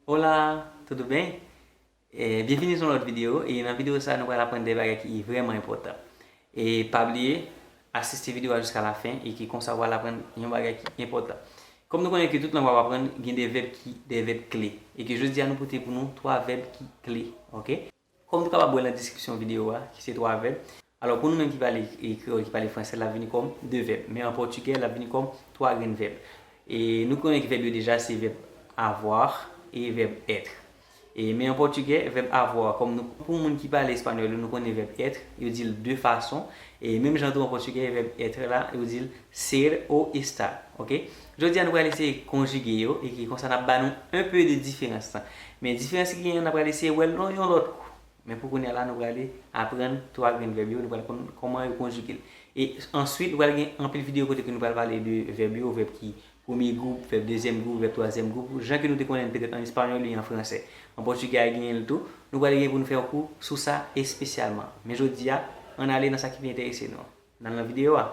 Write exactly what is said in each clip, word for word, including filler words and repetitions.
Hola, tudo bem? E, byenvini sou yon lòt videyo. E nan videyo sa, nou pral aprann de bagay ki vrèman enpòtan. E pa bliye, asiste videyo a jiska lafen e ki konsa w pral aprann yon bagay ki enpòtan. Kòm nou konnen ke tout lang w ap aprann gen de vèb ki de vèb kle. E ke jodi a nou pote pou nou twa vèb ki kle, oke? Kòm nou kapab wè nan deskripsyon videyo a, ki se twa vèb. Alò, pou nou menm ki pale e, kreyòl, ki pale fransè, l ap vini kòm de vèb. Men an pòtigè, l ap vini kòm twa grenn vèb. E nou konnen ki vèb yo deja, se vèb avoir e vèb être. E men an pòtigè, vèb avoir, kòm nou, pou moun ki pale espanyòl yo, nou konnen vèb être, yo di l de fason. E menm jan tou an pòtigè, vèb être la, yo di l ser o estar, oke? Jodi a, nou pral eseye konjige yo, e ki konsa n ap ba nou un peu de diferans lan. Men diferans ki genyen, n ap pral eseye wè l nan yon lòt kou. Men pou kounye a la, nou prale aprann twa grenn vèb yo, nou pral konn kòman yo konjige l. E answit, nou pral gen anpil videyo kote ke nou pral pale de vèb yo, vèb ki premye gwoup, vèb dezyèm gwoup, vèb twazyèm gwoup. Jan ke nou te konnen l petèt an espanyòl e an fransè. An pòtigè a genyen l tou. Nou pral gen pou nou fè yon kou sou sa espesyalman. Men jodi a, ann ale nan sa ki pi enterese nou an. N al nan videyo a.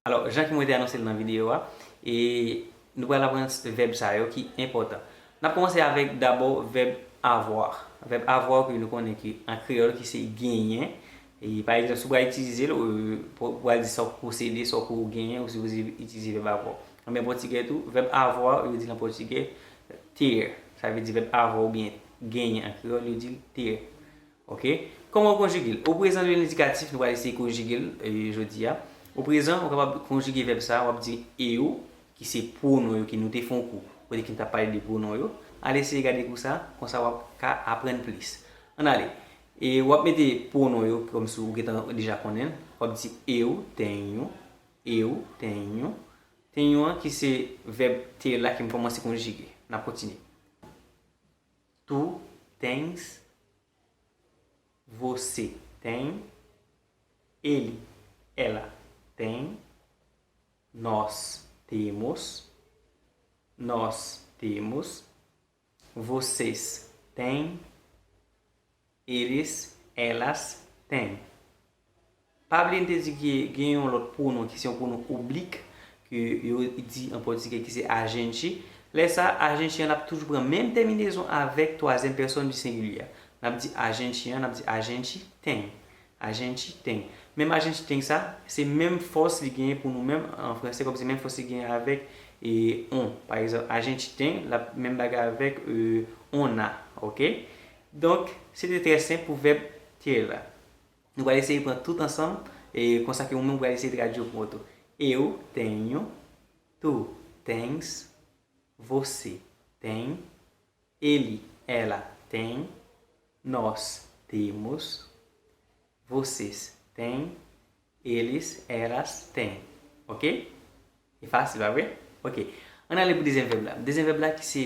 Alò, jan ke mwen te anonse l nan videyo a, e nou pral aprann s- vèb sa yo ki enpòtan. N ap kòmanse avèk dabò vèb avoir. Vèb avoir ke nou konnen ke an kreyòl ki se genyen. E pa egzanp, si w pral itilize l, ou, pou, pou al di sa w posede, sa w genyen, ou sipoze itilize vèb avoir. Anben pòtigè tou, vèb avoir, yo di l an pòtigè ter. Sa vle di vèb avoir oubyen genyen an kreyòl, yo di l ter. Oke? Kòman w konjige l? O prezan de lendikatif, nou pral eseye konjige l e, jodi a. O prezan, ou kapab konjige vèb sa a, w ap di eu, ki se pwonon yo ke nou te fè yon kou, kote ke nou t ap pale de pwonon yo. Al eseye gade kou sa a, konsa w ap ka aprann plis. Ann ale. E w ap mete pwonon yo kòmsi w gentan deja konnen l. W ap di eu tenho, eu tenho. Tenho an ki se vèb ter la ke m kòmanse konjige. N ap kontinye. Tu tens, você tem, ele, ela tem, nós temos, nós temos, vocês têm, eles, elas têm. Pa bliye m te di ke gen yon lòt pwonon ki se yon pwonon oblik ke yo di an pòtigè ki se a gente. Lè sa a, a gente an ap toujou pran menm tèminezon avèk twazyèm pèsòn di sengilye a. N ap di a gente an, n ap di a gente tem. A gente tem. Menm a gente tem sa, se menm fòs li genyen pou nou menm an fransè, kòm se menm fòs li genyen avèk e, on. Pa egzanp, a gente tem, l ap menm bagay avèk e, on a, oke? Donk, se te trè senp pou vèb ter la. Nou pral eseye pran tout ansanm, e konsa ke ou menm ou pral eseye tradui yo pou mwen tou. Eu tenho, tu tens, você tem, ele, ela tem, nós temos, vocês têm, eles, elas têm. Oke? E fasil, pa vre? Oke. Ann ale pou dezyèm vèb la. Dezyèm vèb la ki se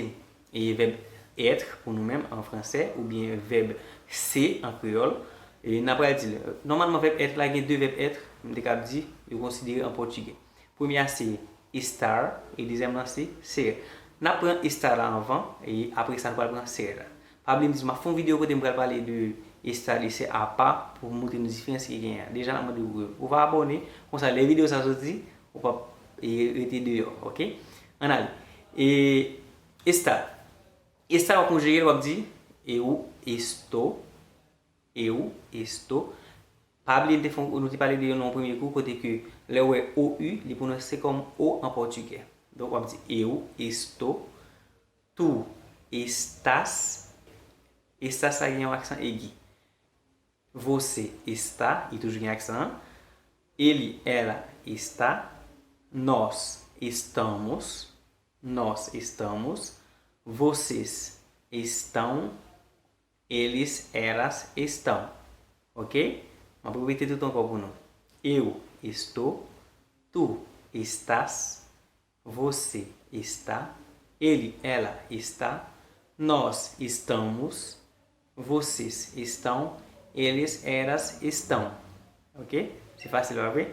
e, vèb être pou nou menm an fransè oubyen vèb se an kreyòl. E n ap pral di l. Nòmalman, vèb être la gen de vèb être, m te kab di, yo konsidere an pòtigè. Premye a se estar, e dezyèm lan se ser. N ap pran estar la anvan, e apre sa nou pral pran ser la. Pa bliye m di m ap fè yon videyo kote m pral pale de estar e ser apa pou m montre nou diferans ki genyen an. Deja n ap mande w pou ou pa abòne, konsa lè videyo sa soti, ou p ap e, rete deyò, oke? Ann ale. E estar. Estar w ap konjige l, w ap di eu estou, eu estou. Pa bliye nou te fè, nou te pale de yo nan yon premye kou kote ke lè w wè o u, li pwononse kòm o an pòtigè. Donk w ap di eu estou, tu estás. Estás sa gen yon aksan egi. Você está, li toujou gen aksan an. Ele, ela está. Nós estamos, nós estamos. Vocês estão, eles, elas estão. Oke? M ap repete tout ankò pou nou. Eu estou, tu estás, você está, ele, ela está, nós estamos, vocês estão, eles, elas estão. Oke? Se fasil, pa vre?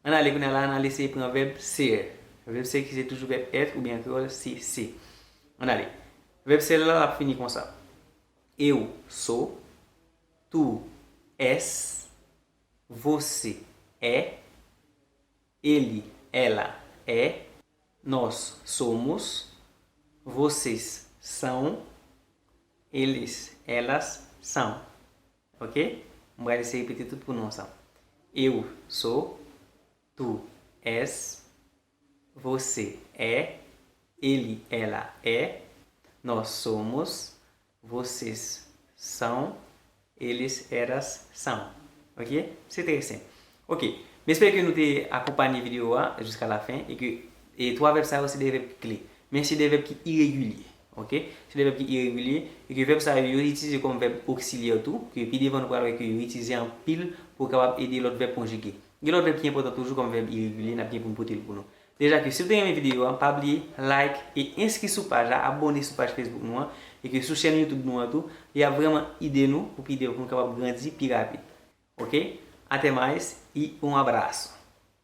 Ann ale kounye a la, ann ale eseye pran vèb ser. Vèb ser ki se toujou vèb être oubyen an kreyòl se ser. Ann ale. Vèb ser la, l ap fini konsa. Eu sou, tu és, você é, Ele, ela, é. Nós somos. Vocês são. Eles, elas são. Ok? M pral eseye repete tout pwonon sa. Eu sou. Tu és. Você é. Ele, ela é. Nós somos. Vocês são. Eles, elas são. Ok? Se trè senp. Ok. M espere ke nou te akonpanye videyo a jiska la fen e ke e twa vèb sa yo se de vèb ki kle. Men se de vèb ki iregilye. Ok? Se de vèb ki iregilye e ke vèb sa yo yo itilize kòm vèb oksilyè tou, ke pi devan nou pral wè ke yo itilize anpil pou kapab ede lòt vèb konjige. Gen lòt vèb ki enpòtan toujou kòm vèb iregilye, n ap gen pou n pote l pou nou. Deja ke si w te renmen videyo a, pa bliye like e enskri sou paj la, abòne sou paj Facebook nou an, e ke sou chèn YouTube nou an tou, li ap vrèman ede nou pou pi devan pou nou kapab grandi pi rapid. Ok? Até mais e um abraço.